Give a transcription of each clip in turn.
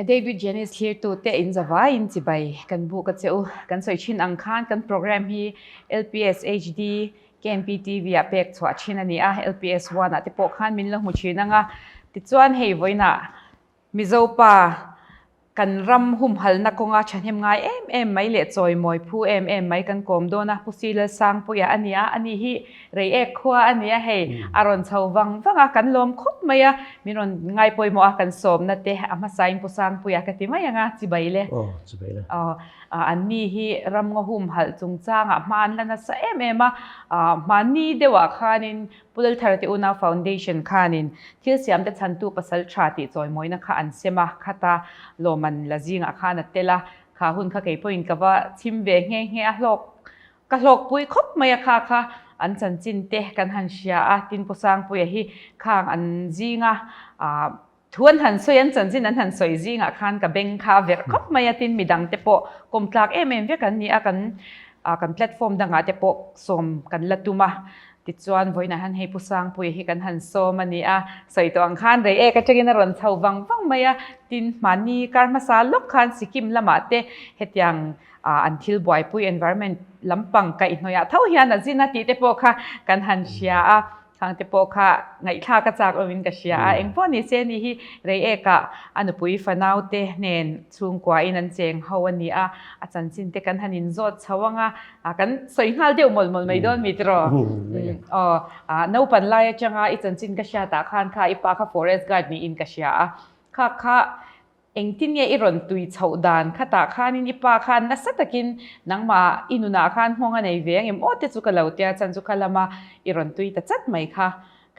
David Janice thlirtute in zavaiin chibai kan buk a che u. Kan sawi thin ang khan kan program hi LPS HD KNP TV ah pek chhuah thin a ni a, LPS 1 ah te pawh khan min lo hmu thin ang a. Tichuan hei vawiinah Mizo pa kan ram humhalna kawnga thahnem ngai em em mai leh chawimawi phu em em mai kan kawm dawn a, Pu Sila Sangpuia a ni a, ani hi Reiek khua a ni a, hei a rawn chho vang vang a, kan lawm khawp mai a, min rawn ngai pawimawh a, kan sawmna te a hmasain Pu Sangpuia ka ti mai ang a, chibai le. Aw, chibai le. Aw, anni hi ram ngaw humhalh chungchangah hma an la nasa em em a, hmanni deuhah khanin Pu Lalthara te unau Foundation khanin thil siamte chhantu pasal tha tih chawimawina kha an sem a, khata lawmman la zingah khan a tel a, kha hun kha kei pawhin ka va chhim ve nghe nghe a, hlawk ka hlawkpui khawp mai a kha kha an chanchin te kan han hria a, tin Pu Sangpuia hi khang an zinga Thu an han sawi, an chanchin an han sawi zingah khan ka beng kha a verh khawp mai a, tin midang te pawh kawm tlak em em vek an ni a, kan kan platform dangah te pawh sawm kan la tum a, tichuan vawiinah hian hei Pu Sangpuia hi kan han sawm a ni a, sawi tawh ang khan rei ek atangin a rawn chho vang vang mai a, tin hmani kar hmasa lawk khan Sikkim lamah te hetiang an thil buaipui environment lampang kaihhnawihah tho hian a zin a tih te pawh kha kan han hria a. Khang te pawh kha ngaihthlak a chak awmin ka hria a, eng pawh ni se ni hi Reiek-ah a nupui fanau te nen chhungkuain an cheng ho a ni a, a chanchin te kan han inzawt chho ang a, kan sawi nghal deuh mawlh mawlh mai dawn mi tiraw? Aw, naupan lai atanga i chanchin ka hriatah khan kha i pa kha forest guard niin ka hria a, kha kha Engtin nge i rawn tui chhoh dan khatah khanin i pa khan nasa takin nangmah i nunah khan nghawng a nei ve ang em aw te chu ka lo tia chan chu kha lama i rawn tui ta chat mai kha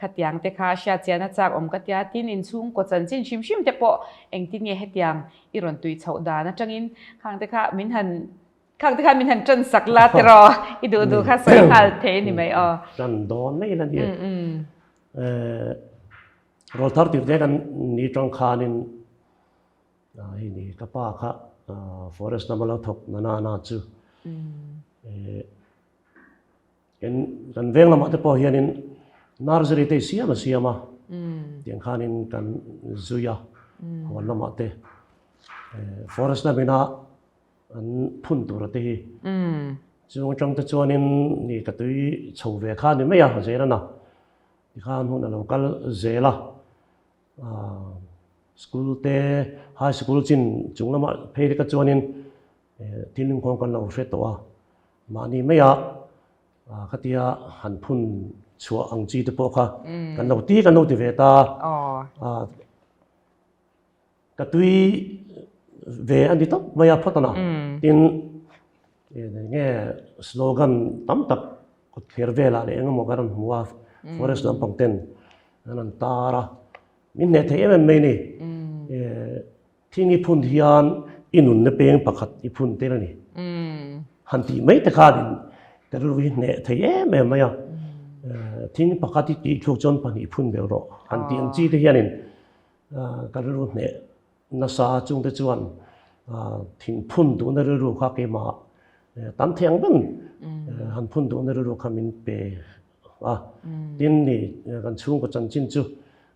khatiang te kha hriat chian a chak awm ka tia tin inchhungkaw chanchin hrim hrim te pawh engtin nge hetiang i rawn tui chhoh dan atangin khang te kha min han khang te kha min han tan sak la tiraw i duh duh kha sawi nghal thei a ni mai aw. Tan dawn mai la ni. Rawl thar tir te kan ni tang khanin hei ni ka pa kha forest lama lo thawk na na na chu kan veng lamah te pawh hianin nursery te siam a siam a tiang khanin kan zui a huan lamah te forest lamina an phun tur te hi chung atang te chuanin ni ka tui chho ve kha ni mai a zel a na. Tikhan hun a lo kal zel a, school te, high school chin chung lamah phei te ka chuanin thil inkhawm kan lo hre tawh a, mahni maia khatia han phun chhuah ang chi te pawh kha kan lo ti kan lo ti ve ta. Ka tui ve a ni tawp mai a phawt a na. Tin, enge slogan tam tak kawt thler velah leh engemaw kan rawn hmu a, forest lampang ten an rawn tar a, min hneh thei em em mai a ni. Thing i phun hian i nunna peng pakhat i phun tel a ni. Han tih mai te khanin ka rilru hi hneh thei em em mai a, thing pakhat i tih thluk chuan pahnih phun belh rawh han tih ang chi te hianin Ka rilru hneh nasa chungte chuan thingphun duhna rilru kha keimah tam thei ang ber han phun duhna rilru kha min pe a. Tin ni kan chhungkaw chanchin chu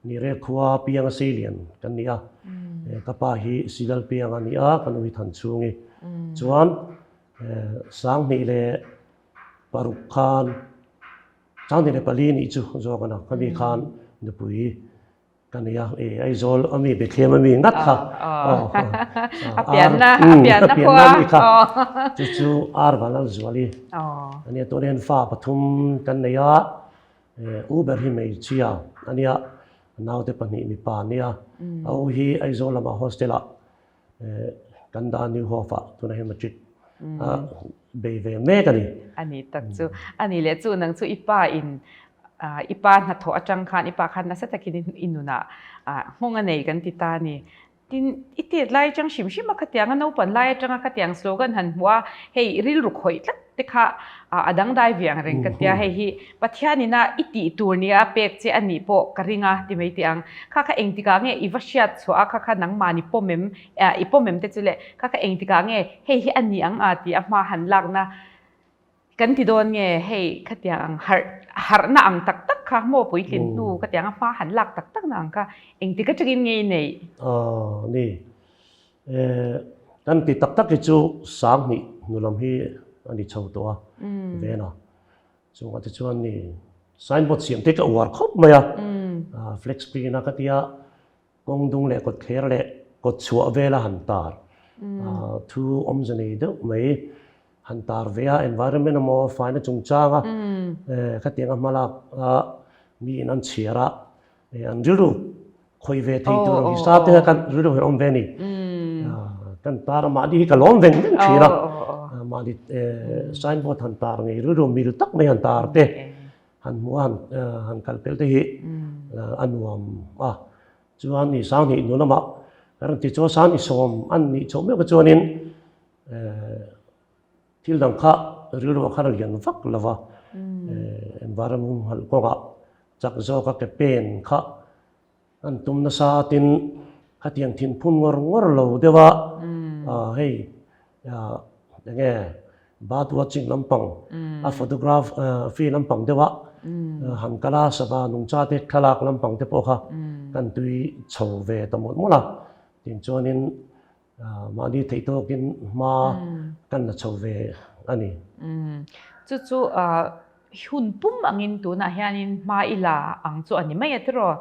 ni rel khua pianga seilian kan ni a, ka pa hi Silal piang a ni a, ka nu hi Thanchhungi chuan 2006 khan 2004 nih chu zawk a na, khami khan nupui Ka nei a, e Aizawl a mi Bethlehem a mi ngat kha. A pianna, a pianna khua. A mi kha. Chu chu Ar Vanlal Zuali. A nia tuna hian fa pathum kan nei a, u ber hi hmeichhia a nia, naute pahnih mipa a nia. A u hi Aizawl lamah hostel ah kan dah a New Hope ah tunah hian matric a bei ve mek a ni. A ni tak chu. A ni leh chu nang chu i pa in i pa hnathawh atang khan i pa khan nasa takin i nunah nghawng a nei kan ti ta a ni. Tin, i tet lai atang hrim hrim a khatiang a naupan lai atanga khatiang slogan han hmuh a, hei rilru khawih tlat te kha a dangdai ve ang reng ka tia, hei hi Pathianina i tih tur nia a pek che a nih pawh ka ring a ti mai teh ang. Kha kha engtikah nge i va hriat chhuah a, kha kha nangmahni pawm em, i pawm em te chu le, kha kha engtikah nge hei hi a ni ang a ti a hma han lakna kan ti dawn nge hei khatiang ang harh harhna ang tak tak kha maw puitlin hnu khatiang a hma han lak tak tak na ang kha engtik atangin nge i neih? Aw ni. Kan ti tak tak hi chu 2000 hnu lam hi a ni chho tawh a ven a. Chungah te chuan ni signboard siam te ka uar khawp mai a. Flex screen a ka tia kawng dung leh kawt thler leh kawt chhuah vela han tar thu awmze nei deuh mai han tar ve a environment emaw faina chungchanga khatianga hmalak a miin an chhiar a an rilru khawih ve thei tur ang hi sa te kan rilru hi awm ve a ni. Kan tar a mahni hi ka lawm veng veng thin a mahni signboard han tar ngei rilru mil tak mai han tar te han hmuh a han kal pel te hi a nuam a. Chuan ni 2000 hnu lamah kan rawn ti chu 2010 an nih chhoh meuh kha chuanin thil dang kha rilru a khan a lian vak lo va environment humhalh kawngah chak zawka ke pen kha an tum nasa a tin khatiang thinphun ngawr ngawr lo deuh a hei eng nge bird watching lampang a photography lampang deuh a han kal a sava nungcha te thlalak lampang te pawh kha kan tui chho ve ta mawlh mawlh a tin chuanin Mahni theih tawkin hma kan la chho ve a ni. Chu chu hun pum angin tunah hianin hma i la ang chu a ni mai a tiraw?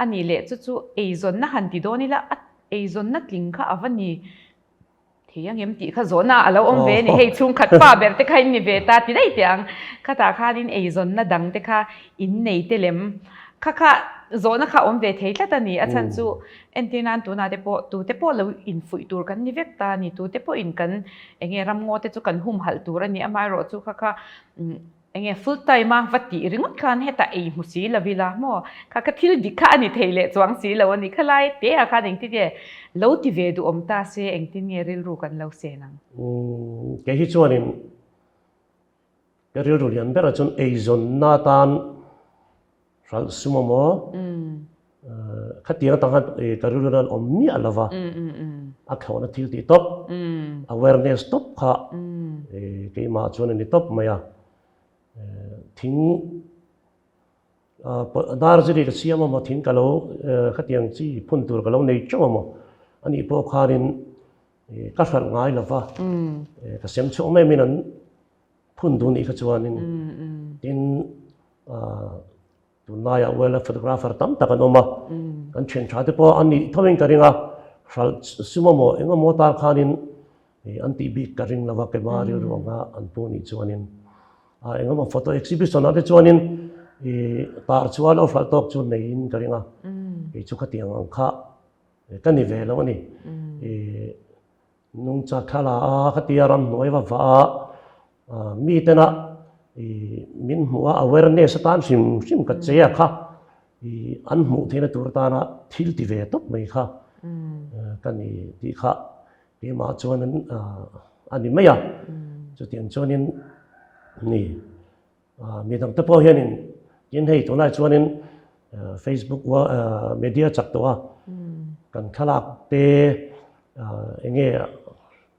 A nih leh chu chu eizawnna han ti dawn ila a eizawnna tling kha a va ni thei ang em tih kha zawhna a lo awm ve a ni. Hei chhungkhat pa ber te kha in ni ve ta ti daih teh ang. Khatah khanin eizawnna dang te kha in nei te lem kha kha zawhna kha awm ve thei tlat a ni. A chhan chu Entir nan tunah te pawh tute pawh lo infuih tur kan ni vek ta a ni. Tute pawhin kan eng nge ramngaw te chu kan humhalh tur a ni. Amaherawh chu kha kha eng nge full time a va tih ringawt khan hetah ei hmu si lo ila maw? Kha kha thil dik kha a ni thei leh chuang si lo a ni. Khalai te ah khan engtin nge lo ti ve duhawm ta se engtin nge rilru kan lo sen ang? Kei hi chuanin ka rilru lian berah chuan eizawnna atan Hralh sum a maw? Khatiang atang khan ka rilru nan awm miah lo va, a thlawhna thil tih tawp, awareness tawp kha keimah chuan a ni tawp mai a. Thing dar ziri ka siam a maw, thing ka lo khatiang chi phun tur ka lo nei teuh a maw, anih pawh khanin ka hralh ngai lo va, ka sem chhuak mai min an phun duh nih kha chuanin tin tunlaiah wildlife photographer tam tak an awm a, kan thian tha te pawh an nih tho in ka ring a, hralh sum emaw eng emaw tar khanin an tih bik ka ring lo va, kema rilru anga an pu nih chuanin eng emaw photo exhibition ah te chuanin tar chuan lo hralh tawk chu neiin ka ring a, kei chu khatiang ang kha ka ni ve lo a ni. Nungcha thla a khatia ramhnuai va vah a, mi tena min hmuh a awareness atan hrim hrim ka che a kha an hmuh theihna tur atana thil ti ve tawp mai kha ka ni tih kha keimah chuan a ni mai a, chutiang chuanin ni. Mi dangte pawh hianin tin hei tunlai chuanin Facebook media chak tawh a, kan thlalak te eng nge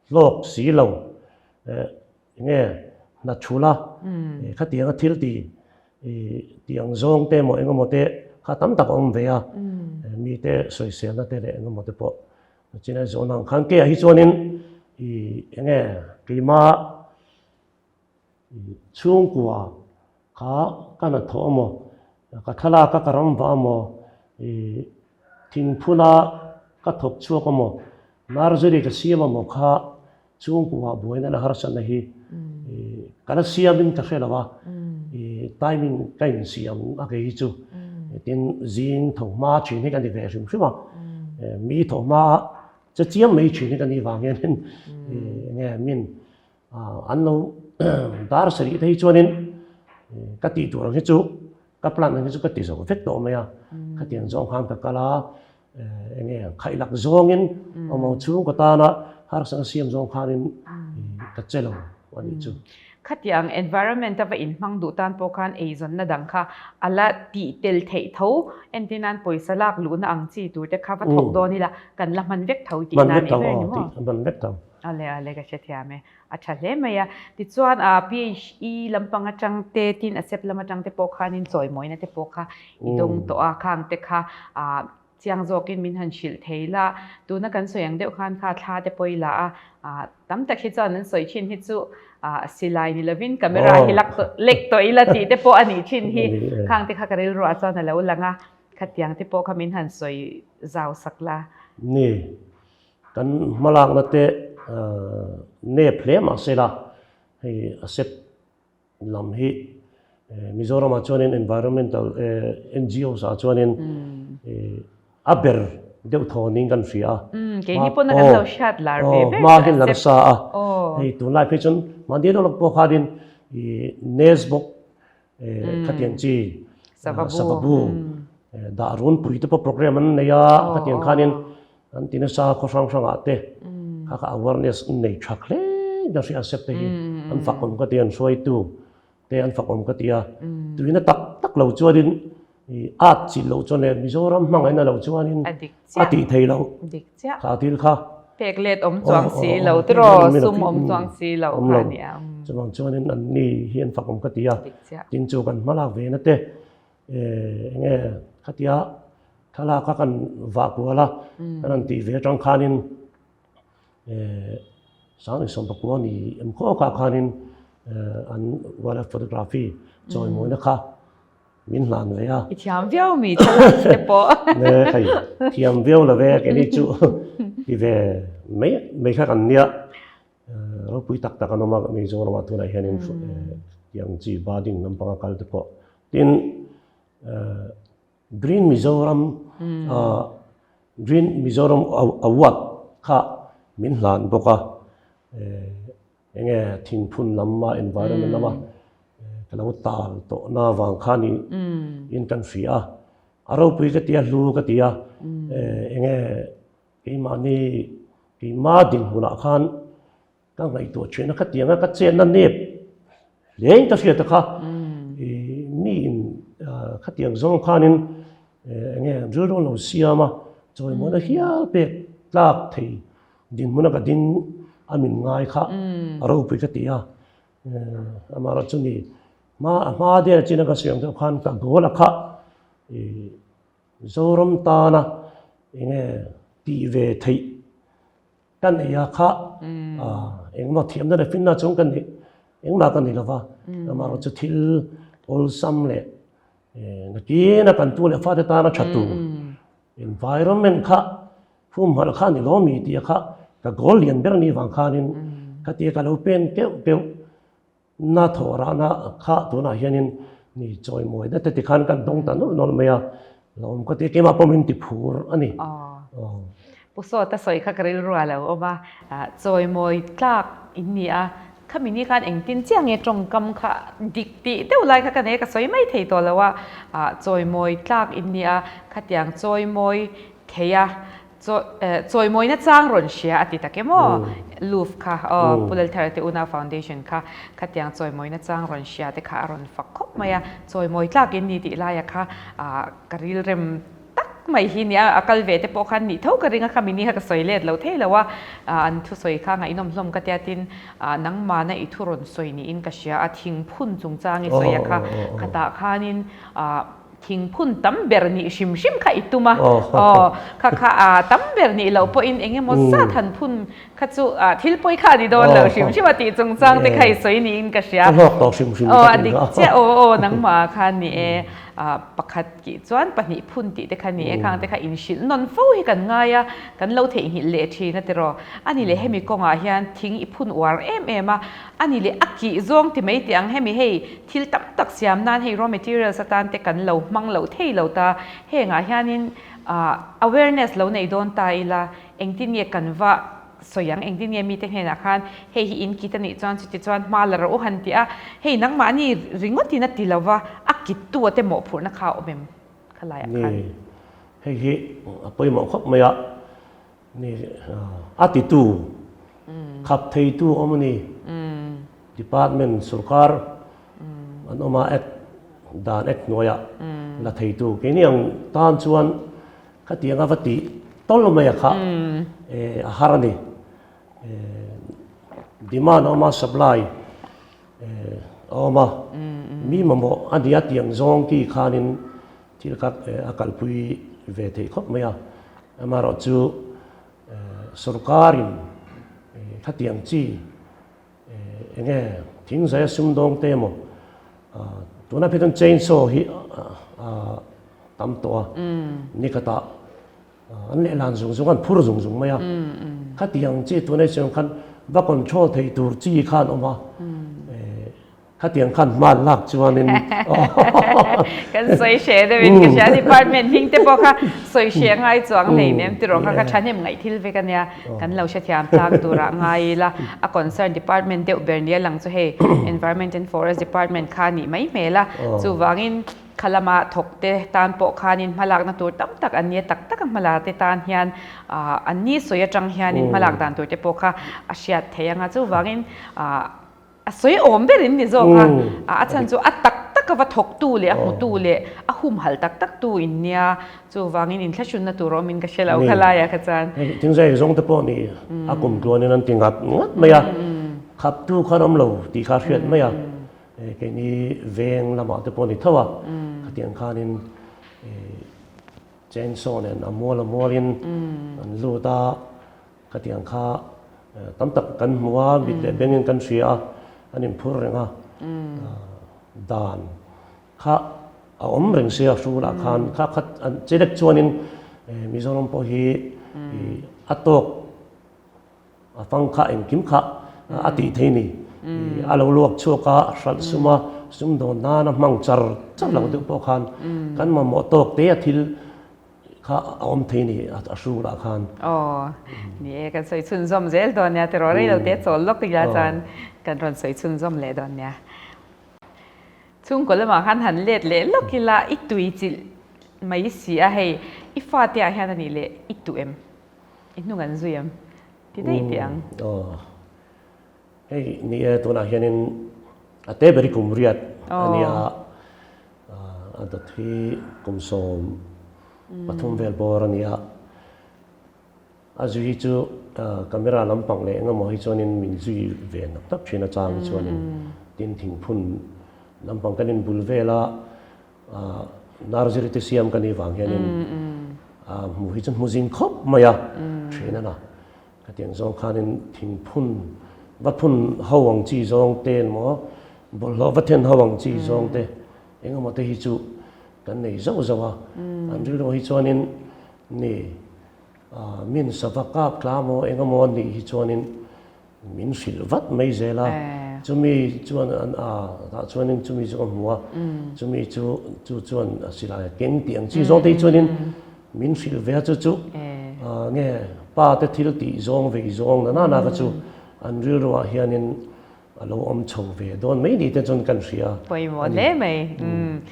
hlawk si lo eng nge hna thul a khatianga thil ti tih ang zawng te emaw eng emaw te kha tam tak a awm ve a, mite sawiselna te leh eng emaw te pawh chinai zawn ang khan keiah hi chuanin eng nge keimah Chhungkua kha ka hnathawh a maw, ka thlalak a ka ram vah a maw, ih thingphuna ka thawk chhuak a maw, nursery ka siam a maw kha chhungkua buaina leh harsatna hi ih ka la siamin ka hre lo a, ih timing ka insiam a kei hi chu tin zing tho hma thin hi ka ni ve hrim hrim a, mi tho hma che chiam mai thin hi ka nih vang hianin ih enge min An lo dar sarih te hi chuanin ka tih tur ang hi chu ka plan ang hi chu ka ti zo vek tawh mai a. Khatiang zawng khan ka kal a, eng nge khaihlak zawngin awm ang chhung ka tana harsatna siam zawng khanin ka che lo a nih chu. Khatiang environment a va inhmang duh tan pawh khan eizawnna dang kha a la tih tel theih tho, entir nan pawisa lak luhna ang chi tur te kha va thawk dawn ila kan la hman vek tho tihna a nih ber ni maw? Hman vek tho. Ale ale ka hrethiam e. A tha hle mai a. Tichuan a PHE lampang atang te tin a sep lam atang te pawh khanin chawimawina te pawh kha i dawng tawh a, khang te kha a Chiang zawkin min han hrilh thei la, tuna kan sawi ang deuh khan kha thla te pawh i la a, tam tak hi chuan an sawi thin hi chu silai ni lovin camera hi lak lek tawh ila tih te pawh a nih thin hi, khang te kha ka rilruah chuan a lo lang a, khatiang te pawh kha min han sawi zau sak la. Ni, kan hmalakna te nep hle mahse la, hei a set lam hi Mizoram ah chuanin environmental NGOs ah chuanin a ber deuh thaw niin kan hria a. Keini pawn a kan lo hriat lar ve ber hma hian lar sa a. Hei tunlai phei chuan mahni lawk lawk pawh khanin Nesbok khatiang chi Savabu dah runpui te pawh program an nei a khatiang khanin An ti nasa khaw hrang hrangah te kha kha awareness an nei tha hle in a hria sep te hi an fak awm ka ti a, an hruaitu te an fak awm ka ti a, tuina tak tak lo chuanin at chilh loh chuan leh Mizoram hmangaihna lo chuanin a tih thei loh kha thil kha. Pek let awm chuang si lo tiraw sum awm chuang si lo kha nia. Chuvang chuanin an ni hi an fak awm ka ti a, tin chu kan hmalak ve na te eng nge khatia Thlalak a kan vah kual a, kan han tih ve atang khanin Sangisawm pakua ni em khaw kha khanin an wildlife photography chawimawina kha min hlan ve a. I thiam viau mi thlalak te pawh. Ne hei thiam viau lo ve keini chu ti ve mai mai kha kan nia. Ropui tak tak an awm a Mizoramah tunah hianin tiang chi budding lampanga kal te pawh. Tin Green Mizoram Green Mizoram Award kha min hlan bawk a, enge thingphun lama environment lama ka lo tal tawh na vang kha ni in kan hria a, a ropui ka ti a, hlu ka ti a, enge keimahni keima dinhmunah khan Ka ngaihtuah thin a, ka tiang a, ka chenna nep hle in ka hriat a kha. Mi in khatiang zawng khanin enge rilru an lo siam a, chawimawina hial pek tlak thei dinhmun a ka ding a min ngai kha a ropui ka ti a. Amaherawhchu ni hma a hma der chin a ka siam deuh khan ka goal a kha Zoram tana enge tih ve theih Ka nei a kha engmaw thiamna leh finna chung ka nih engmah ka ni lova, amaherawhchu thil awlsam leh nakina kan tu leh fate tana tha tur environment kha humhalh kha a ni lo mi tih kha ka goal lian ber ni vang khanin khatia ka lo pen keuh keuh Na thawh rahna kha tunah hianin ni chawimawina te tikhan kan dawng ta nawlh nawlh mai a, lawm ka ti a, keimah pawh min ti phur a ni. Pu Sawta sawi kha ka rilru a lo awm a, chawimawi tlak in ni a, khami ni khan engtin chiah nge tawngkam kha dik tih deuh lai kha ka nei a, ka sawi mai thei tawh lo a, chawimawi tlak in ni a, khatiang chawimawi thei a, Chawimawina chang rawn hria a ti tak em aw? Luf kha aw Pu Lalthara te Unau Foundation kha khatiang chawimawina chang rawn hria te kha a rawn fak khawp mai a, chawimawi tlak in ni tih laia kha ka rilrem tak mai hi nia, a kal ve te pawh khan nih tho ka ring a kha mini kha ka sawi let lo thei lo a, an thusawi kha ngaihnawm hlawm ka tia tin nangmahna i thu rawn sawi niin ka hria a, thingphun chungchang i sawi a kha khatah khanin Thingphun tam ber nih hrim hrim kha i tum a, aw kha kha a tam ber nih loh pawhin eng emaw zat han phun kha chu thil pawi kha a ni dawn lo hrim hrim a tih chungchang te kha i sawi niin ka hria. Ka hlawk tawh hrim hrim ka ti kha. Aw a dik chiah aw aw nangmah khan ni e, pakhat kih chuan pahnih phun tih te kha ni e, khang te kha inhrilh nawn fo hi kan ngai a, kan lo theihnghilh leh thin a tiraw. A ni leh hemi kawngah hian thing i phun uar em em a, A ni leh a kih zawng ti mai teh ang hemi hei thil tam tak siam nan hei raw materials atan te kan lo hmang loh thei lo ta hengah hianin awareness lo nei dawn ta ila engtin nge kan va sawi ang engtin nge mite hnenah khan hei hi in kit a nih chuan chuti chuan hma la rawh u han ti a hei nangmahni ringawtin a ti lova a kittu a te mawhphurhna kha a awm em khalaiah khan. Ni hei hi a pawimawh khawp mai a. Ni a titu, khap theitu awm a ni. Department sorkar an awm a, act dan act hnuaiah la theitu. Keini ang tan chuan khatiang a va tih tawl mai a kha a har a ni. Demand a awm a, supply a awm a. Mi mamawh a nia tiang zawng ki khanin thil kha a kalpui. ve theih khawp mai a. Amaherawhchu sorkarin khatiang chi eng nge thingzai a sumdawng te emaw tuna phei chuan chainsaw hi a tam tawh a, nikhatah an lehlan zung zung an phur zung zung mai a, khatiang chi tuna i siam khan va control thei tur chi kha an awm a. Khatiang khan hman lak chuanin Kan sawi hreh deuhin ka hria department hming te pawh kha sawi hreh ngai chuang hlei nem tiraw kha ka thahnem ngaih thil vek ania kan lo hrethiam tlak turah ngai ila a concern department deuh ber nia lang chu hei environment and forest department kha nih mai hmel a chuvangin kha lama thawk te tan pawh khanin hmalakna tur tam tak an nia tak tak a hmala te tan hian an ni sawi atang hianin hmalak dan tur te pawh kha a hriat theih anga chuvangin A sawi awm ber in ni zawk a, a chhan chu a tak tak a va thawktu leh a hmutu leh a humhalh tak tak tu in nia, chuvangin inthlahrunna tur awm in ka hre lo kha laiah kha chuan. Hei thingzai zawng te pawh ni a kum tluanin an ti ngat ngat mai a, khaptu khan awm lo tih kha a hriat mai a, keini veng lamah te pawh ni tho a, khatiang khanin chainsaw nen a mual a mualin an lut a. Khatiang kha tam tak kan hmu a, mit leh bengin kan hria a, an inphur reng a, dan kha a awm reng sia hrulah khan kha khat an che dek chuanin Mizoram pawh hi a tawk a fang kha engkim kha a tih thei ni. A lo luak chhuak a, hralh sum a, sumdawn nana hmang char char lo deuh pawh khan kan mamawh tawk te a thil Kha a awm thei ni a hru lah khan. Aw, ni e, kan sawi chhunzawm zel dawn nia tiraw rei lo te chawl lawk ila chuan kan rawn sawi chhunzawm leh dawn nia. Chhungkaw lamah khan han let leh lawk ila i tui chilh mai si a hei i fate ah hian a nih leh i tuh em? I hnung an zui em? Ti daih teh ang. Aw, hei ni e tunah hianin a te ber i kum riat a nia. A dawt hi kum 13 vel bawr a ni a, a zui hi chu camera lampang leh engemaw hi chuanin min zui ve nak tak thin a chang hi chuanin tin thingphun lampang kan inbul vel a, nursery te siam ka nih vang hianin hmuh hi chu hmu zing khawp mai a thin a na. Hetiang zawng khanin thingphun va phun ho ang chi zawng te emaw bawlhhlawh va then ho ang chi zawng te eng emaw te hi chu kan nei zauh zauh a. An rilru hi chuanin ni min sava kap tla maw eng emaw a nih hi chuanin min hrilh vat mai zel a. Chumi chuan an a tah chuanin chumi chu ka hmu a, chumi chu chu chuan a silai a keng tih ang chi zawng te hi chuanin Min hrilh ve a chu chu nge pa te thil tih zawng vei zawng na nana kha chu an rilru ah hianin a lo awm chho ve dawn mai ni te chuan kan hria. Pawimawh hle mai.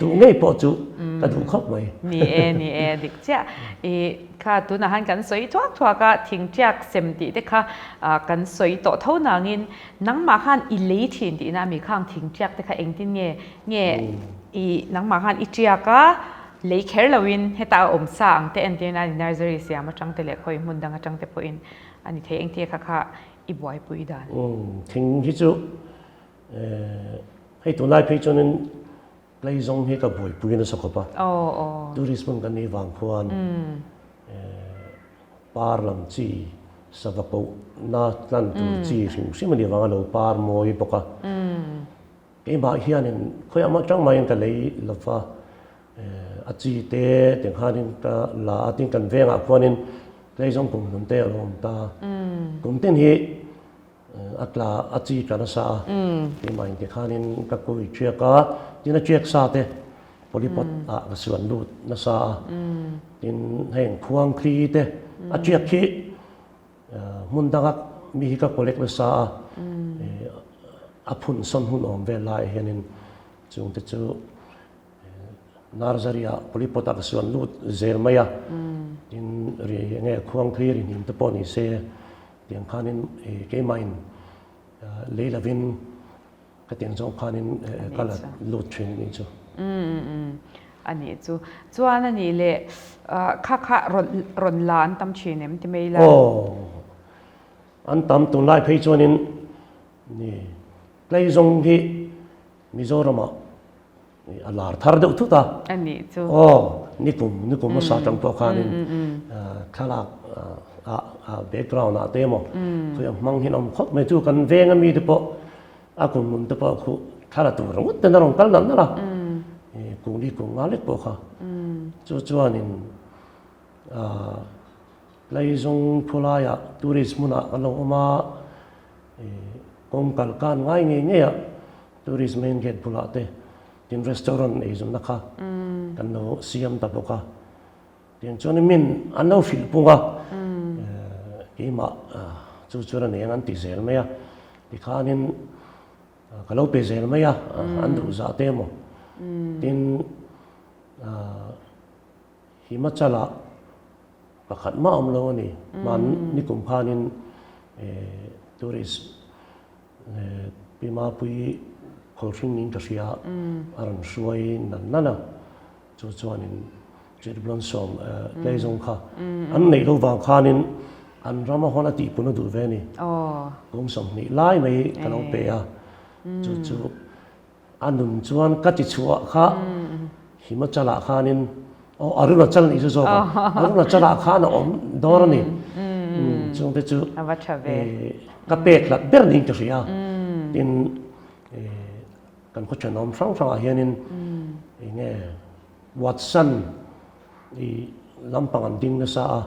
Duh ngei pawh chu ka duh khawp mai. Ni e, ni e, dik chiah. I kha tunah han kan sawi thuak thuak a, thingtiak sem tih te kha kan sawi tawh tho nangin nangmah khan i lei thin tihna ami khang thingtiak te kha engtin nge nge i nangmah khan i tiak a, Lei kher loin heta a awm sa ang te entir nan i nursery siam atang te leh khawi hmun dang atang te pawhin a ni thei. Engtia kha kha i buaipui dan? Thing hi chu hei tunlai phei chuanin play zawng hi ka buaipui nasa khawp a. Tourist hmun kan nih vang khuan par lam chi sava koh na tlan tur chi hrim hrim a nih vanga lo par mawi bawk a. Keimah hianin khawiah mah tang maiin ka lei lo va, a chi te tiang khanin ka la a, tin kan vengah khuanin tleizawng kum hnun te a lo awm ta. Kum tin hi a tla a chi tla nasa a, keimah in tikhanin ka kui ṭiak a, tin a ṭiak sa te polypot ah ka suan lut nasa a, tin heng khuang thli te a ṭiak khi Hmun danga mi hi ka collect nasa a, a phun sawn hun awm vel laiah hianin chungte chu nursery ah polypot ah ka suan lut zel mai a, tin ri enge khuang thli ri hnim te pawh ni se tiang khanin keimahin lei lovin Ka tiang zawng khanin ka la lut thin a nih chu. A nih chu. Chuan a nih leh kha kha rawn la an tam thin em ti mai la? Aw. An tam tunlai phei chuanin ni Tleizawng hi Mizoramah. a lar thar deuh thut a. A nih chu. Aw, nikum, nikum hmasa atang pawh khanin thlalak ah background ah te emaw khawi ang hmang hian a awm khawp mai chu kan veng ami te pawh a kum hmun te pawh khuh thla la tur ringawt ten a rawn kal nalh nalh a, kung li kung nga lek pawh kha. Chu chuanin Tlaizawng khawlaiah tourist hmunah kan lo awm a, kawng kal kan ngai ngei ngei a, tourist main gate bulah te tin restaurant eizawnna kha kan lo siam ta bawk a. Tiang chuan min an lo hrilh pung a, keimah chu chuan a nei ang an ti zel mai a, tikhanin ka lo pe zel mai a, an duh zah te emaw tin Himachal-ah pakhat mah awm lo a ni. Hman nikum khanin tourist Pi Mapui Khawlhring niin ka hria a rawn hruai nalh nalh a, chu chuanin Cherry Blossom tlei zawng kha an neih loh vang khanin an rama hawn a tihpun a duh ve a ni. Kum 20 lai mai ka lo pe a, chu chu A nun chuan ka ti chhuah kha Himachal-ah khanin aw Arunachal nih chu zawk a, Arunachal-ah khan a awm dawr a ni. Chungte chu ka pek hlat ber niin ka hria. Tin, kan khaw thenawm hrang hrangah hianin eng nge Watson i lampang an ding nasa a,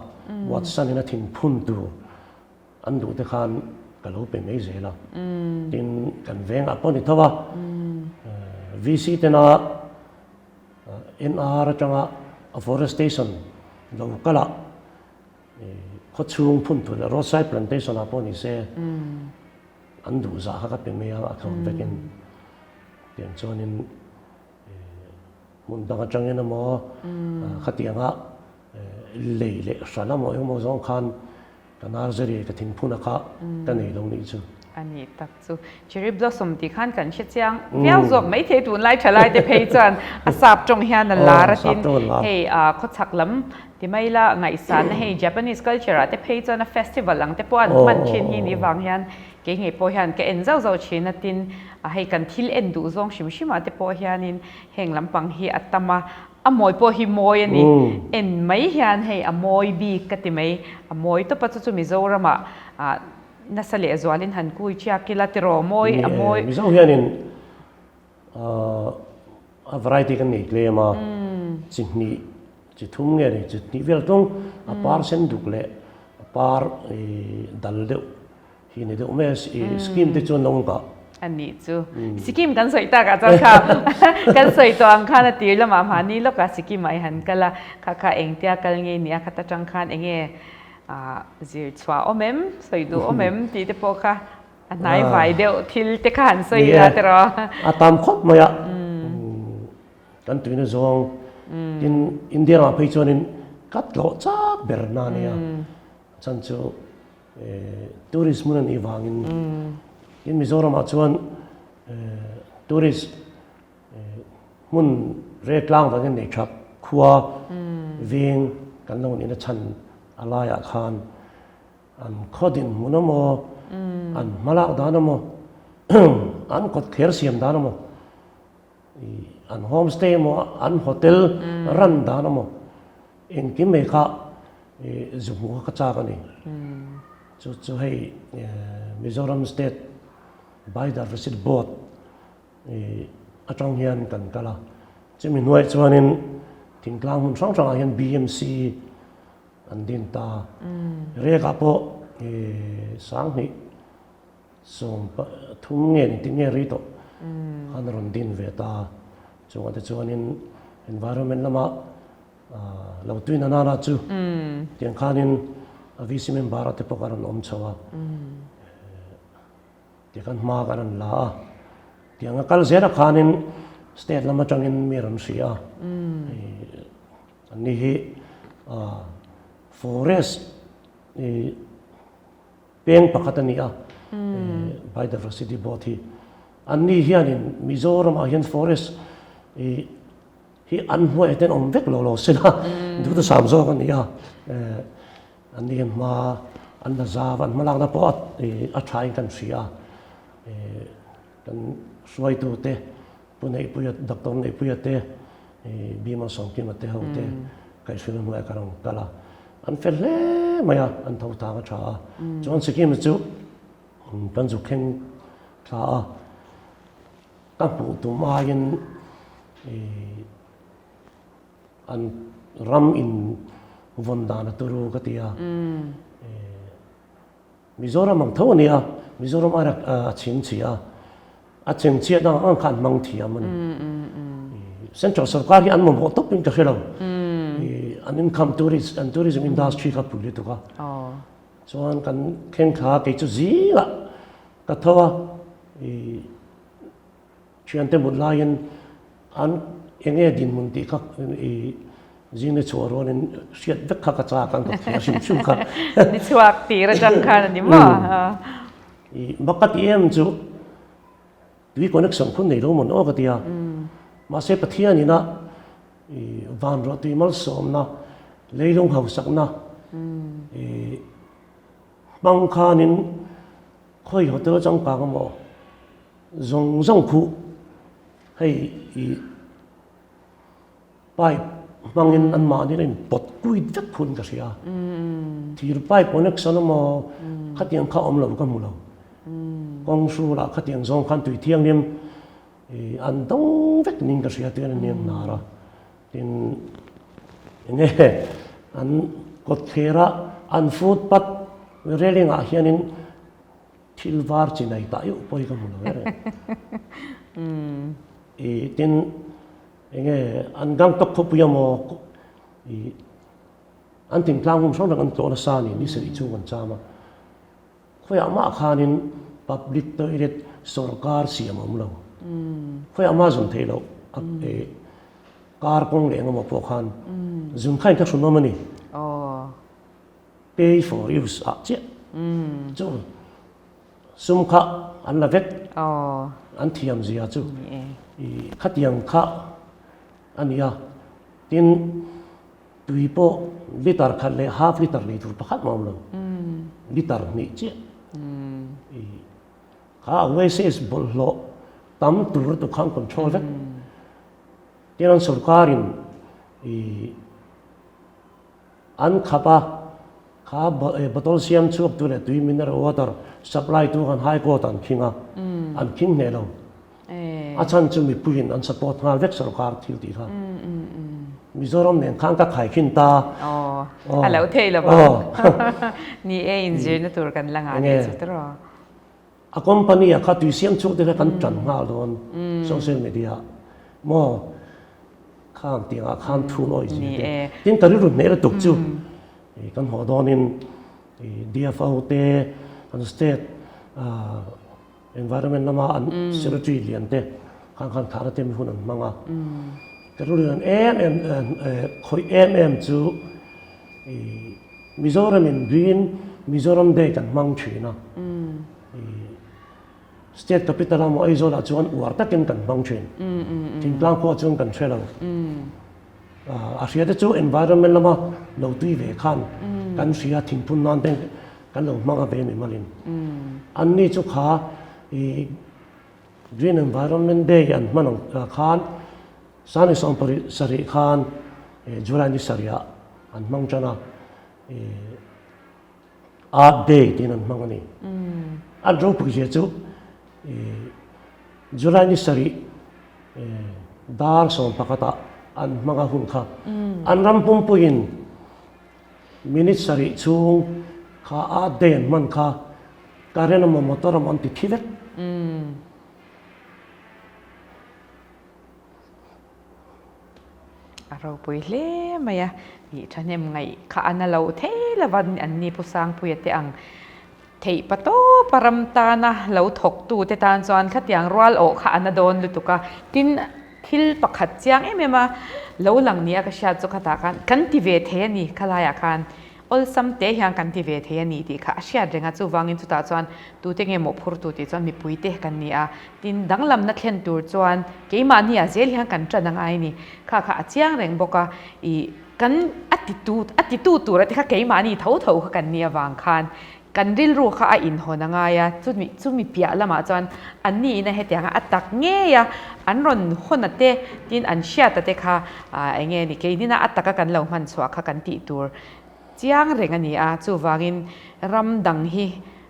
Watson-in a thinphun tur An duh te khan ka lo pe mai zel a, tin kan vengah pawh ni tho a, VC tena NR atanga afforestation lo kal a, khawchhung phun tur leh roadside plantation ah pawh ni se an duh zah kha ka pe mai a, a thlawm vekin tiang chuanin hmun dang atangin emaw khatianga lei leh hran emaw engemaw zawng khan Ka nursery ka thingphun a kha ka nei lo nih chu. A nih tak chu. Cherry blossom tih khan kan hre chiang viau zawk maithei tunlai thalai te phei chuan a sap tawng hian a lar a tin hei khawchhak lam ti mai la ngaihsanna hei Japanese culture ah te phei chuan a festival ang te pawh an hman thin hi nih vang hian kei ngei pawh hian ka en zauh zauh thin a tin hei kan thil en duh zawng hrim hrim ah te pawh hianin heng lampang hi a tam a A mawi pawh hi mawi a ni. En mai hian hei a mawi bik ka ti mai. A mawi tawp a chu chu Mizoramah nasa leh zualin han kui chiak ila tiraw mawi a mawi. Mizo hianin a variety kan nei tlem a, chi hnih chi thum nge ni chi hnih vel tlawng a par sen duk leh a par dal deuh Hi ni deuh mai a, scheme te chuan lo nghah. A nih chu. Sikkim kan sawi tak ah chuan kha kan sawi tawh ang khan a tir lamah mahni lawkah Sikkim ah i han kal a, kha kha engtia kal nge ni a, khata tang khan enge zir chhuah awm em, sawi duh awm em tih te pawh kha a hnai vai deuh thil te kha han sawi ila tiraw. A tam khawp mai a, kan tuina zawng tin India ramah phei chuanin ka tlawh chak ber na a nia, chan chu Tourist hmun a nih vangin tin Mizoramah chuan tourist hmun rel tlang vangin nei tha khua veng kan lo nihna chhan a laiah khan an khaw dinhmun emaw an hmalak dan emaw an kawt thler siam dan emaw an homestay emaw an hotel ran dan emaw engkim mai kha Zu hmu kha ka chak a ni. Chu chu hei Mizoram State Biodiversity Board atang hian kan kal a. Chumi hnuaiah chuanin thingtlang hmun hrang hrangah hian BMC an din ta. Rekah pawh 2000 nge ni tih nge rei tawh khan a rawn din ve ta. Chungah te chuanin environment lamah Lo tui na nana chu tiang khanin a VC member a te pawh kan rawn awm chho a, ti khan hma kan rawn la a, tiang a kal zel a khanin state lam atangin mi rawn hria a, an ni hi forest peng pakhat a ni a, biodiversity board hi an ni hianin Mizoram ah hian forest Hi an hnuaiah ten awm vek lo lo se la, duhthusam zawk a ni a, an ni hian hma an la zau a, an hmalakna pawh a thain kan hria a, kan hruaitute Pu Neihpuia, Doctor Neihpuia te, Bima Sawmkima te ho te kaihhruina hnuaiah ka rawn kal a. An fel hle mai a, an tho thang a tha a. Chuan Sikkim chu kan zuk thleng thla a, ka hmuh tum aiin an ram in vawn dan a turu ka ti a. Mizoram ang tho a nia, Mizoram aia a chhing chhi a, a chhing chhiat ang ang kha an hmang thiam a ni. Central sorkar hi an mamawh tawp in ka hre lo. An income tourist, an tourism industry kha pui lutuk a. Chuan kan thleng thla kei chu zingah ka tho a, Thiante mut laiin an eng nge dinhmun tih kha i zing ni chhuah rualin hriat vek kha ka chak an ka thlir hrim hrim kha. Ni chhuak tir atang khan a ni maw? I mak ka ti em chu tui connection khun nei lo mawn aw ka ti a. Mahse Pathian ina i van ruah tui malsawmna, leilung hausakna i hmang khanin khawi hotel changkang emaw Zawng zawng khuh hei i pipe hmangin anmahni in pawt kuit vek khun ka hria. Thir pipe connection emaw khatiang kha awm lo ka hmu lo. Kawng hrulah khatiang zawng khan tui thianghlim i an dawng vek ning ka hria tian a niang hnar a. Tin enge an kawtthler a an footpath railing ah hianin Thil var chi nei tah iuh pawh hi ka hmu lo e. I tin enge an Gangtok khawpui emaw i an thingtlang hmun hrang hrang an tlawh nasa a ni, ni sarih chhung an cham a. Khawiah mah khanin public toilet sorkar siam a awm lo. Khawiah mah zun theih loh a i kar kawng leh engemaw pawh khan zun kha in ka hrunawm a ni. Pay for use ah chiah chu sum kha an la vek an thiam zia chu i khatiang kha a ni a, tin tui pawh liter khat leh half liter lei tur pakhat mah a awm lo, liter hnih chiah i kha a wastage bawlhhlawh tam tur tu kha an control vek, tin an sorkarin i. An khap a, kha bottle siam chhuak tu leh tui mineral water supply tu khan high court ah an khing a, an khing hneh lo. A chhan chu mipuiin an support nghal vek sorkar thil tih kha. Mizoram nen khan ka khaikhin ta. Aw, a lo thei lo ang. Ni e, inzirna tur kan la ngah nih chu tiraw. A company ah kha tui siam chhuak te kha kan tan nghal dawn social media ah maw khang tiang ah khan thu nawi zia te tin ka rilru hneh lutuk chu kan haw dawn in DFO te an state environment lama an secretary lian te khang khan thahna te mi hun an hmang a ka rilru lian em em khawih em em chu Mizoram in Green Mizoram Day kan hmang thin a, State Capital a maw Aizawl ah chuan uar takin kan hmang thin. Thingtlang khua chuan kan hre lo. A hria te chu environment lama lo tui ve khan kan hria thingphun nan te kan lo hmang a ve mi malin. An ni chu kha i Green Environment Day an hman ang khan Sani sawmpariah sarih khan July ni sarihah an hmang tan a, Earth Day tiin an hmang a ni. An ropui zia chu July ni sarih dar 11ah an hmang a hun kha. An ram pumpuiin minute sarih chhung kha Earth Day an hman kha current emaw motor emaw an ti thi vek. A ropui hle mai a, ih thahnem ngaih kha a na lo thei lova an ni Pu Sangpuia te ang theih pa tawp a ram tana lo thawk tu te tan chuan khatiang rual awh kha a na dawn lutuk a, tin thil pakhat chiang em em a lo lang nia ka hriat chu khatah khan kan ti ve thei a ni khalaiah khan. Awlsam te hian kan ti ve thei a ni tih kha a hriat reng a, chuvangin chutah chuan tute nge mawhphurtu tih chuan mipuite kan ni a, tin danglamna thlen tur chuan keimahni ah zel hian kan tan a ngai a ni. Kha kha a chiang reng bawk a, ih kan a titu a titu tur a ti kha keimahni tho tho kha kan ni avang khan. Kan rilru kha a inhawn a ngai a, chumi chumi piah lamah chuan an ni ina hetianga a tak ngei a, an rawn hawn a te tin an hriat a te kha eng nge ni keinina a taka kan lo hman chhuah kha kan tih tur chiang reng a ni a, chuvangin ram dang hi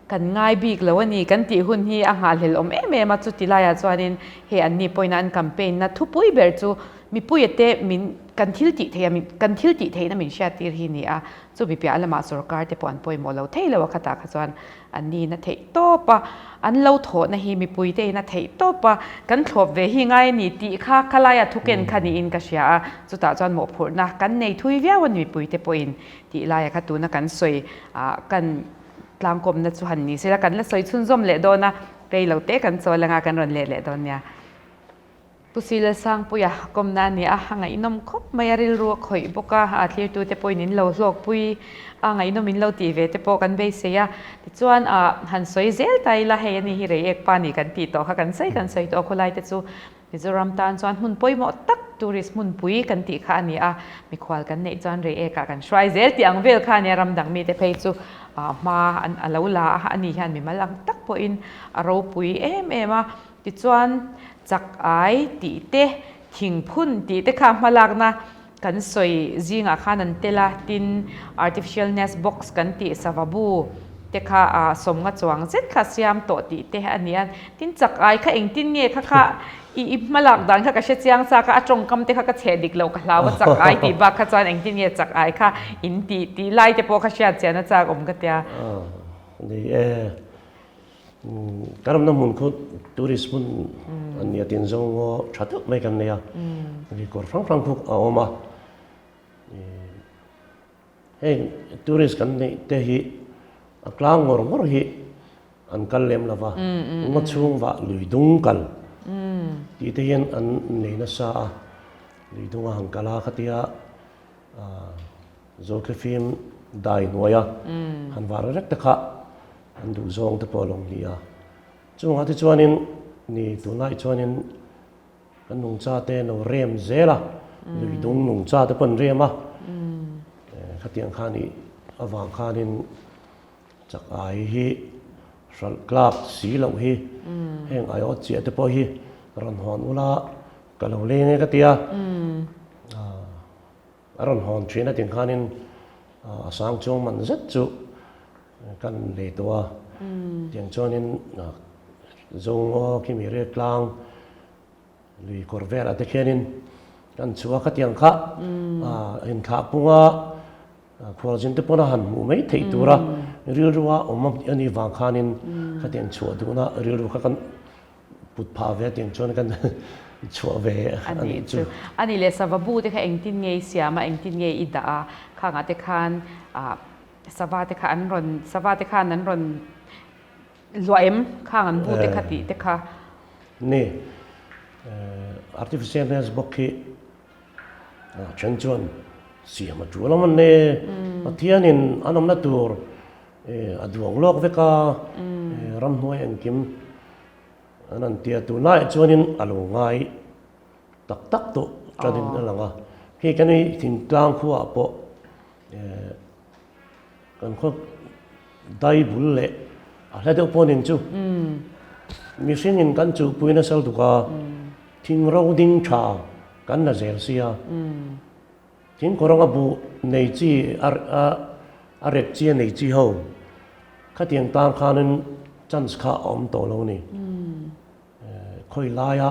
kan ngai bik lo a ni kan tih hun hi a nghahhlelh awm em em a, chuti laiah chuanin hei an ni pawhin an campaign na thupui ber chu mipuia te min kan thil tih theih a kan thil tih theihna min hriattir hi a ni a. Chumi piah lamah sorkar te pawh an pawimawh lo thei lo a khatah kha chuan an niin a theih tawp a, an lo thawhna hi mipui te in a theih tawp a, kan thlawp ve hi ngai a ni tih kha khalaia thuken kha niin ka hria a, chutah chuan mawhphurhna kan nei thui viau a ni mipui te pawhin tih laia kha tuna kan sawi ah kan tlangkawmna chu han ni sela kan la sawi chhunzawm leh dawn a, rei lo te kan chawl anga kan rawn leh leh dawn nia. Pu Sila Sangpuia kawmna a ni a, a ngaihnawm khawp mai a, rilru a khawih bawk a, a thlirtute pawhin in lo hlawkpui a, ngaihnawm in lo tih ve te pawh kan beisei a. Tichuan ah han sawi zel ta ila, hei ani hi Reiek pa ni kan tih tawh kha kan sawi kan sawi tawh a, khawlai te chu Mizoram tan chuan hmun pawimawh tak tourist hmunpui kan tih kha a ni a, mikhual kan neih chuan Reiek ah kan hruai zel tih ang vel kha a nia, ram dang mite phei chu ah hma an a lo la a, ani hian mimal ang tak pawhin a ropui em em a. Tichuan, chak ai tih te, thingphun tih te kha hmalakna kan sawi zingah khan an tel a, tin, artificial nest box kan tih sava bu te kha ah sawmnga chuang zet kha siam tawh tih te a ni a. Tin, chak ai kha engtin nge kha kha i i hmalak dan kha ka hre chiang chak a, a tawngkam te kha ka chheh dik loh ka hlau a, chak ai tih bak kha chuan engtin nge chak ai kha in tih tih lai te pawh kha hriat chian a chak awm ka tia. Ni e. Kan awmna hmun khu tourist hmun an nia tin zawng ngaw tha deuh mai kan nei a, kawr hrang hrang khu a awm a. Heng tourist kan neih te hi a tlang ngawr ngawr hi an kal lem lo va, ngaw chhung vah lui dung kal tih te hian an nei nasa a, lui dunga han kal a khatia Zothlifim dai hnuaia han var rek te kha an duh zawng te pawh a lo ni a. Chungah te chuanin ni tunlai chuanin kan nungcha te lo rem zel a, lui dung nungcha te pawh an rem a. Khatiang khan ih avang khanin chak ai hi hralh tlak si loh hi heng aiawt chiah te pawh hi rawn hawn ula ka lo leng e ka ti a. A rawn hawn thin a ting khanin a sang chuang man zet chu kan lei tawh a. Tiang chuanin Zongaw khi mi rel tlang lui kawr velah te khianin kan chhuah a, khatiang kha inthlah punga khualzin te pawn a han hmuh mai theih tura rilrua awm a nih vang khanin khatiang chhuah duhna rilru kha kan Put phah ve tiang chuan kan chhuah ve a nih chu. A nih leh sava bu te kha engtin nge i siam a, engtin nge i dah a, khangah te khan sava te kha an rawn, sava te khan an rawn luah em khang an bu te kha tih te kha. Ni, artificial nest bawk hi then chuan siam a tul ang an e, Pathianin an awmna tur A duang lawk vek a, ramhnuai engkim an han ti a, tunlaiah chuanin a lo ngai tak tak tawh tanin a lang a. Hei kan i thingtlang khuaah pawh kan khaw dai bul leh a hla deuh pawh nen chu mihringin kan chuhpui nasa lutuk a, thing ro ding tha kan la zel sia. Thingkawrawnga buh nei chi a rek chi a nei chi ho khatiang tan khanin chance kha a awm tawh lo a ni. Khawi laia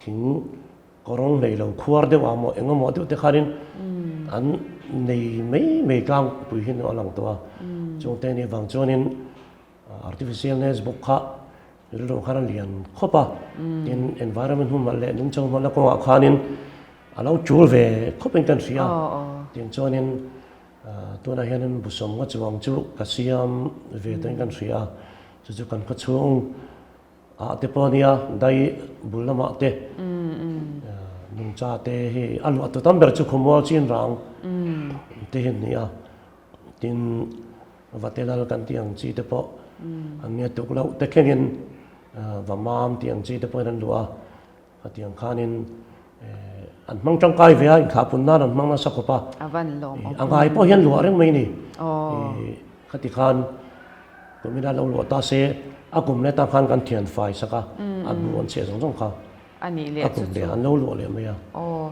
thing kawrawng nei lo khuar deuh ah maw eng emaw deuh te khanin an nei mai mai tlangpui hi a lang tawh a. Chungte nih vang chuanin Artificial nest bawk kha rilru khan a lian khawp a, tin environment hmun malh leh nungchang hmalhna kawngah khanin a lo tul ve khawpin kan hria. Tin chuanin tunah hianin busawm nga chuang chu ka siam ve tawhin kan hria a, chu chu kan khawchhung ah te pawh a nia, dai bul lamah te nungcha te hi a luah tu tam ber chu khawmual chin rang te hi an ni a. Tin, Vatelal kan tih ang chi te pawh an nia tuk loh te thlengin Vamam tih ang chi te pawhin an luh a, khatiang khanin an hmang tangkai ve a, inthlah pun nan an hmang nasa khawp a. A van lawm awm. A ngai pawh hian luah reng mai a ni. Khati khan kumina lo luah ta se a kum leh tang khan kan thian fai sak a, a bu an chhiah zawng zawng kha a kum leh an lo luah leh mai a. Aw,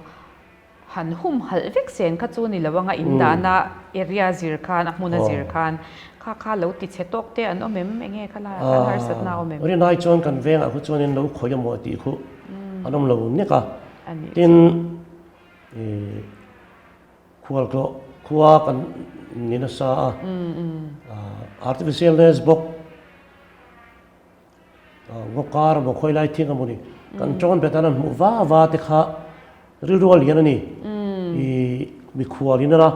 han humhalh vek sen kha chu ni lo anga in dahna area zir khan a hmuna zir khan kha kha lo ti chhe tawk te an awm em? Enge kha laiah khan harsatna a awm em? Rinai chuan kan vengah khu chuanin lo khawih emaw tih khu an awm lo nek a, tin ih Khualtlawh khua kan ni nasa a, artificial nest bawk ngaw kar emaw khawi lai thing emaw ni kan tawn bet an han hmuh va va te kha rilru a lian a ni. Ih mikhual in a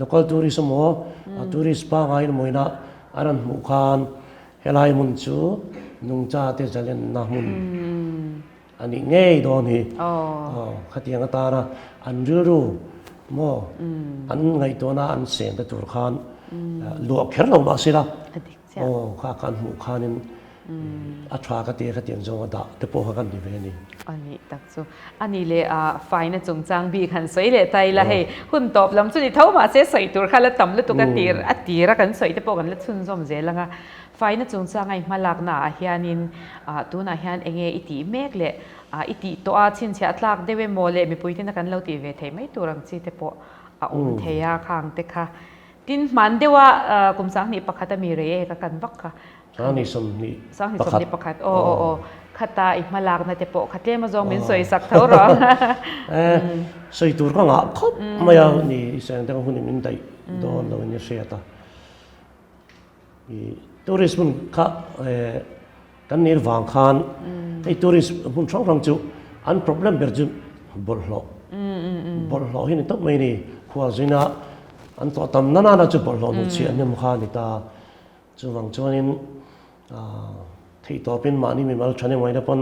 local tourist emaw tourist pangngai emaw ina an han hmuh khan helai hmun chu nungcha te zalenna hmun. A nih ngei dawn hi. Aw, khatiang atana an rilru maw an ngaihtuahna an sen te tur khan luah kher lo mah sila. Aw, kha kan hmuh khanin a tha ka ti a, khatiang zawnga dah te pawh kha kan ni ve a ni. A nih tak chu. A nih leh a faina chungchang bik han sawi leh ta ila hei, hun tawp lam chu ni tho mahse sawi tur kha la tam lutuk a tir a tira kan sawi te pawh kan la chhunzawm zel ang a. Faina chungchanga i hmalakna ah hianin tunah hian enge i tih mek leh i tih tawh a, chhinchhiah tlak deuh emaw leh mipui tena kan lo tih ve theih mai tur ang chi te pawh a awm thei a, khang te kha. Tin, hman deuha kum 21 a mi rei e ka kan vak kha. 21. 21, aw aw aw, khata i hmalakna te pawh kha tlem azawng min sawi sak tho rawh. Sawi tur ka ngah khawp mai a, ni i seng deuh hun in min daih dawn lo in i hriat a. Tourist hmun kha kan nih vang khan hei tourist hmun hrang hrang chu an problem ber chu bawlhhlawh bawlhhlawh hi ni tawp mai a ni khualzina an tawh tam na nana chu bawlhhlawh hmuh chhiah hnem kha a ni ta chuvang chuanin theih tawpin mahni mimal tha nemaw pawn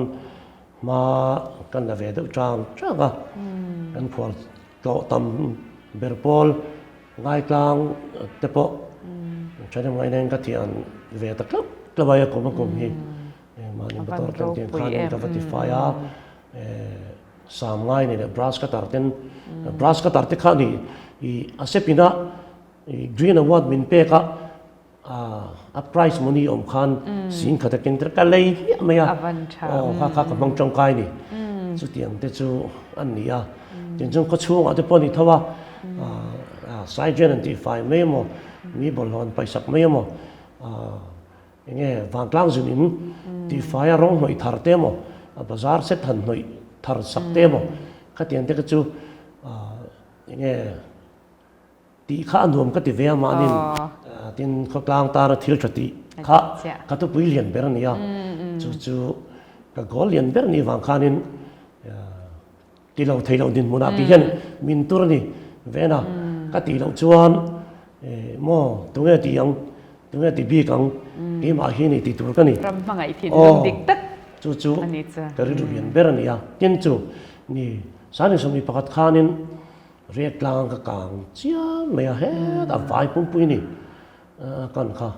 hma kan la ve deuh chang chang a kan khual tlawh tam ber pawl Ngaitlang te pawh thahnem ngaihna in ka thian ve ta tlauh tlauh a, kum a kum hi mahni motor atang tiang khan in ka va ti fai a, sam ngai nei leh brush cutter ten brush cutter te kha ni ih a sepin a green award min pek a a prize money awm khan singkhat a ken tir ka lei hmiah mai a, aw kha kha ka hmang tangkai a ni, chutiang te chu an ni a, tin chuan khawchhungah te pawh a ni tho a, saigen an tih fai mai emaw, mi bawlhhlawh an paihsak mai emaw, eng nge vantlang zun in tih fai a rawng hnawih thar te emaw, a bazar set han hnawih thar sak te emaw, khatiang te kha chu eng nge. Tih kha a nuam ka ti ve a mahnin tin khawtlang tana thil tha tih kha ka thupui lian ber a ni a, chu chu ka goal lian ber a nih vang khanin ti lo thei lo dinhmunah tih hian min tur a ni ven a, ka tih loh chuan maw tunge ti ang tunge ti bik ang keimah hi ni ti tur ka ni. Ram hmangaih thinlung dik tak chu chu ka rilru lian ber a ni a, tin chu ni 21 khanin Riak tlang ka kang chiam mai a, hetah vai pumpui a ni a kan kha.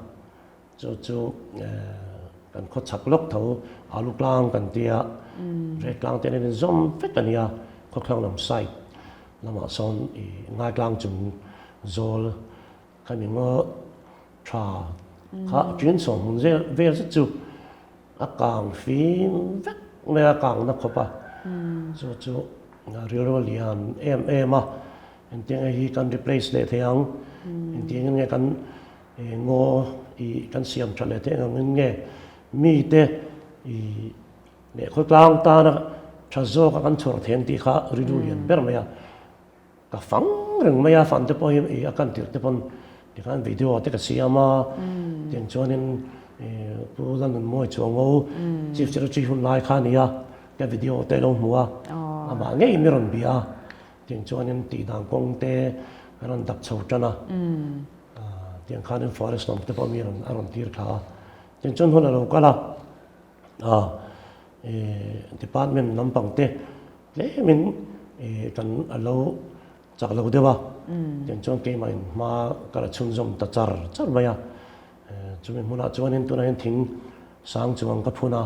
Chu chu kan khaw chhak lawk tho alu tlang kan ti a, riak tlang te an inzawm vek a nia, khawthlang lam side lamah sawn ih ngai tlang chung zawl khami ngaw tha kha ṭin sawm hmun zel vel zet chu a kang fim vek mai a, kang na khawp a, chu chu rilru a lian em em a, engtiang nge hi kan replace leh thei ang, engtiang nge kan ngaw ih kan siam tha leh theih ang in nge mite ih leh khawtlang tana tha zawk a kan chhawr thei ang tih kha rilru lian ber mai a. Ka fang reng mai a, fan te pawh hi ih a kan tirh te pawn tikhan video te ka siam a, tiang chuanin ih Pu Lalnunmawi Chuango Chief Secretary hun lai kha a ni a, ka video te lo hmu a, amah ngei mi rawn bia a, tiang chuanin tih dan kawng te a rawn dap chho tan a, tiang khanin forest lam te pawh mi rawn a rawn tir thla a, tiang chuan hun a lo kal a, ih department lampang te Tlemin kan a lo chak lo deuh a, tiang chuan keimah in hma ka la chhunzawm ta char char mai a. Chumi hmunah chuanin tunah hian thing sang chuang ka phun a,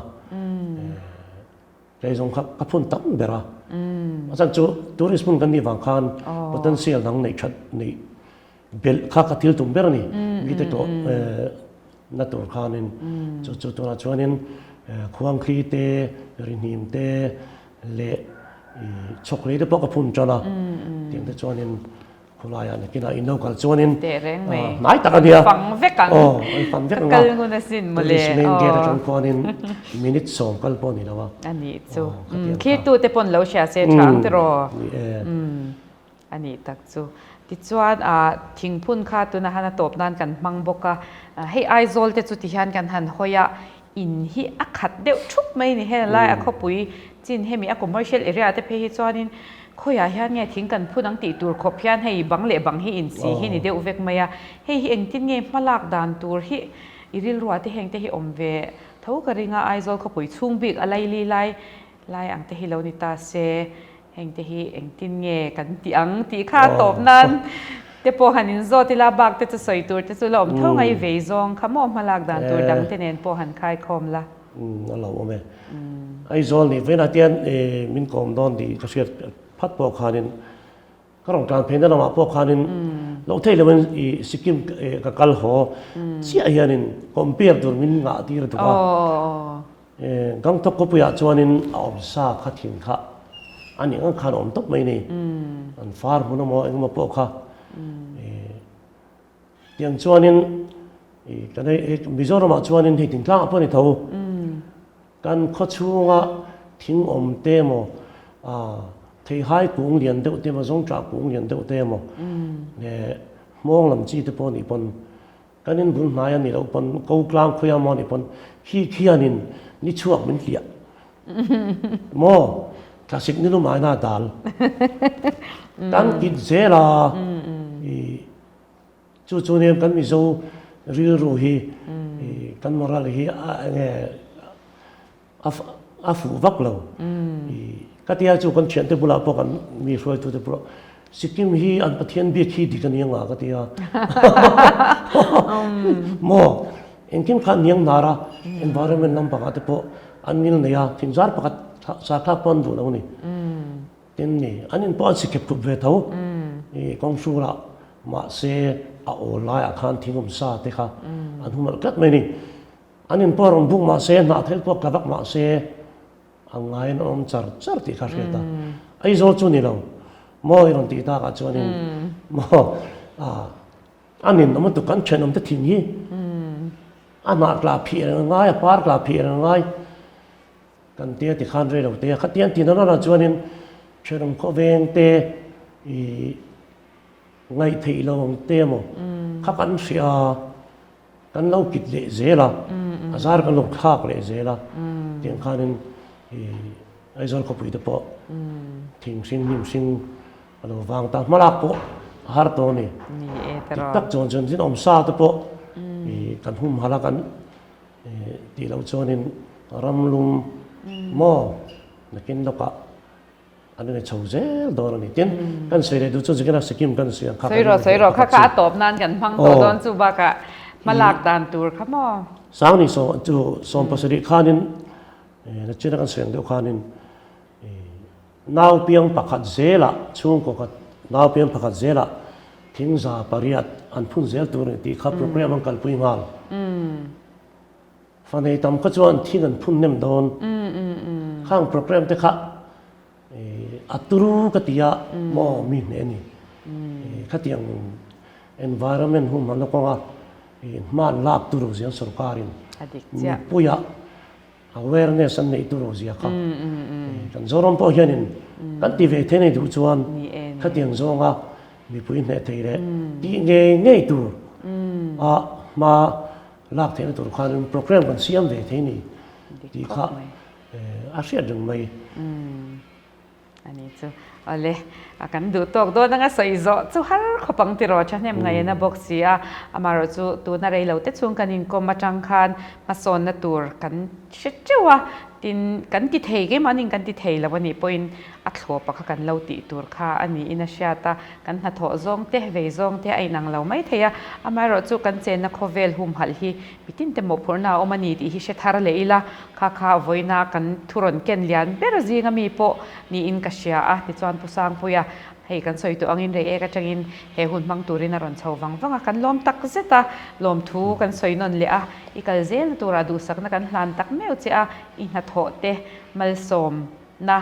kei zawng kha ka phun tam ber a. A chhan chu tourist hmun kan nih vang khan potential dang neih that neih. belh kha ka thil tum ber a ni. Mite tawh na tur khanin chu chu tunah chuanin khuangthli te, rihnim te leh chhawkhlei te pawh ka phun tan a. Tiang te chuanin khawlaiah nakinah in lo kal chuanin hnai tak a nia. Fang vek ang. Aw, an fang vek ang a. Ka kal ngun asin mawle. Police main gate atang khuanin minute sawm kal pawh a ni lo a. A nih chu. Thlirtute pawn lo hria se tha ang tiraw? Ni e. A nih tak chu. Tichuan ah thingphun kha tuna han a tawp nan kan hmang bawk a, hei Aizawl te chu tihian kan han hawi a, in hi a khat deuh thup mai ni heng lai a khawpui chin hemi a commercial area te phei hi chuanin khawiah hian nge thing kan phun ang tih tur khawp hian hei bang leh bang hi insi hi ni deuh vek mai a, hei hi engtin nge hmalak dan tur hi i rilruah te heng te hi awm ve tho ka ring a, Aizawl khawpui chhung bik a laili lai lai ang te hi lo ni ta se. Hengte hi engtin nge kan tih ang tih kha a tawp nan te pawh han inzawt ila bak te chu sawi tur te chu la awm tho ngai vei zawng kha maw hmalak dan tur dang te nen pawh han khaikhawm la. A lo awm e. Aizawl nih vena tian min kawm dawn tih ka hriat phat pawh khanin ka rawn tlan pheina lamah pawh khanin loh theih loin i Sikkim ka kal haw chiah hianin compare tur min ngah tir duh a. Gangtok khawpuiah chuanin a awm sa kha thin kha a nih ang khan a awm tawp mai ni. An far hmun emaw engemaw pawh kha tiang chuanin kan hei Mizoramah chuanin hei thingtlangah pawh a ni tho. Kan khaw chhunga thing awm te emaw theihai kung lian deuh te emaw zawngṭah kung lian deuh te emaw leh hmawng lam chi te pawh a nih pawn Kan in bul hnai a nih loh pawn ko tlang khawi a maw nih pawn khi khianin ni chhuak min hliah maw thlasik ni lum aina dal kan kit zel a i chu chu nia kan Mizo rilru hi i kan moral hi a enge a fuh vak lo. Ka tia chu kan thiante bulah pawh kan mi hruaitute bulah Sikkim hi an Pathian bik hi dik a ni anga ka tia. Maw engkim kha an niang hnar a, environment lampangah te pawh an ngil nei a, thinzar pakhat sa thlak pawh an duh lo a ni. Tin ni, an in pawh an si khep khup ve tho. I kawng hrulah mahse a awl laiah khan thingawm sa te kha an humalh tlat mai a ni. An in pawh rawn buk mah se, hnah thel pawh tla vak mah se, a ngaiin a awm char char tih kha hriat a. Aizawl chu ni lo, maw i rawn tih takah chuanin maw a ninawm lutuk kan thenawm te thin hi a hnah tla phih reng a ngai, a par tla phih reng a ngai kan tia tikhan rei lo te a. Khatiang tih na rana chuanin thenawm khawveng te i ngaihtheih lo ang te emaw kha kan hria a. Kan lo kit leh zel a, a zar kan lo thlak leh zel a, tiang khanin Aizawl khawpui te pawh thing hring hnim hring a lo vang ta, hmalak pawh a har tawh a ni. Dik tak chuan chuan zinawm sa te pawh kan humhalh a, kan tih loh chuanin ram lum maw nakin lawkah An inei chho zel dawn a ni. Tin, kan sawi leh duh chu zikina Sikkim kan sawi ang kha. Sawi rawh, sawi rawh. Kha kha a tawp nan kan hmang tawh dawn chu bakah hmalak dan tur kha maw? Sangni saw chu 70 khanin nachina kan sawi ang deuh khanin nau piang pakhat zelah chhungkaw khat nau piang pakhat zelah thingza pariat an phun zel tur a ni tih kha program an kalpui nghal. Fa nei tam kha chuan thing an phun nem dawn. Khang program te kha a turu ka ti a maw mi hneh a ni. Khatiang environment humhmanna kawnga hma an lak tur zia sorkarin mipuia awareness an neih tur zia kha kan Zoram pawh hianin kan ti ve thei nei duh chuan khatiang zawnga mipui hneh thei leh tih ngei ngei tur a hma Lak theihna tur khanin program kan siam ve thei ni tih kha a hriat reng mai. A ni chu. Awle, kan duh tawk dawn anga sawi zawh chu har khawp ang tiraw thahnem ngaihna bawk si a. Amaherawh chu tuna rei lo te chhung kan inkawm atang khan hmasawnna tur kan hre teuh a, tin kan ti thei keimahni kan ti thei lo a nih pawhin a thlawpa kha kan lo tih tur kha a niin a hriat a, kan hnathawh zawng te, vei zawng te a inang lo mai thei a, amaherawh chu kan chenna khawvel humhalh hi mitin te mawhphurhna a awm a ni tih hi hre thar leh ila, kha kha vawiina kan thu rawn ken lian ber zinga mi pawh niin ka hria a, tichuan Pu Sangpuia. Hei kan sawi tawh angin rei ek atangin he hun hmang turin a rawn chho vang vang a, kan lawm tak zet a, lawmthu kan sawi nawn leh a, i kal zelna turah duhsakna kan hlan tak meuh che a, i hnathawh te malsawmna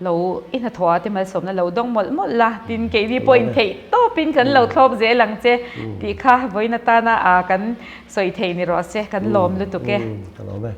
lo i hnathawh ah te malsawmna lo dawng mawlh mawlh la, tin keini pawh intheih tawpin kan lo thlawp zel ang che tih kha vawiin atana kan sawi thei ni rawh se, kan lawm lutuk e. Ka lawm e.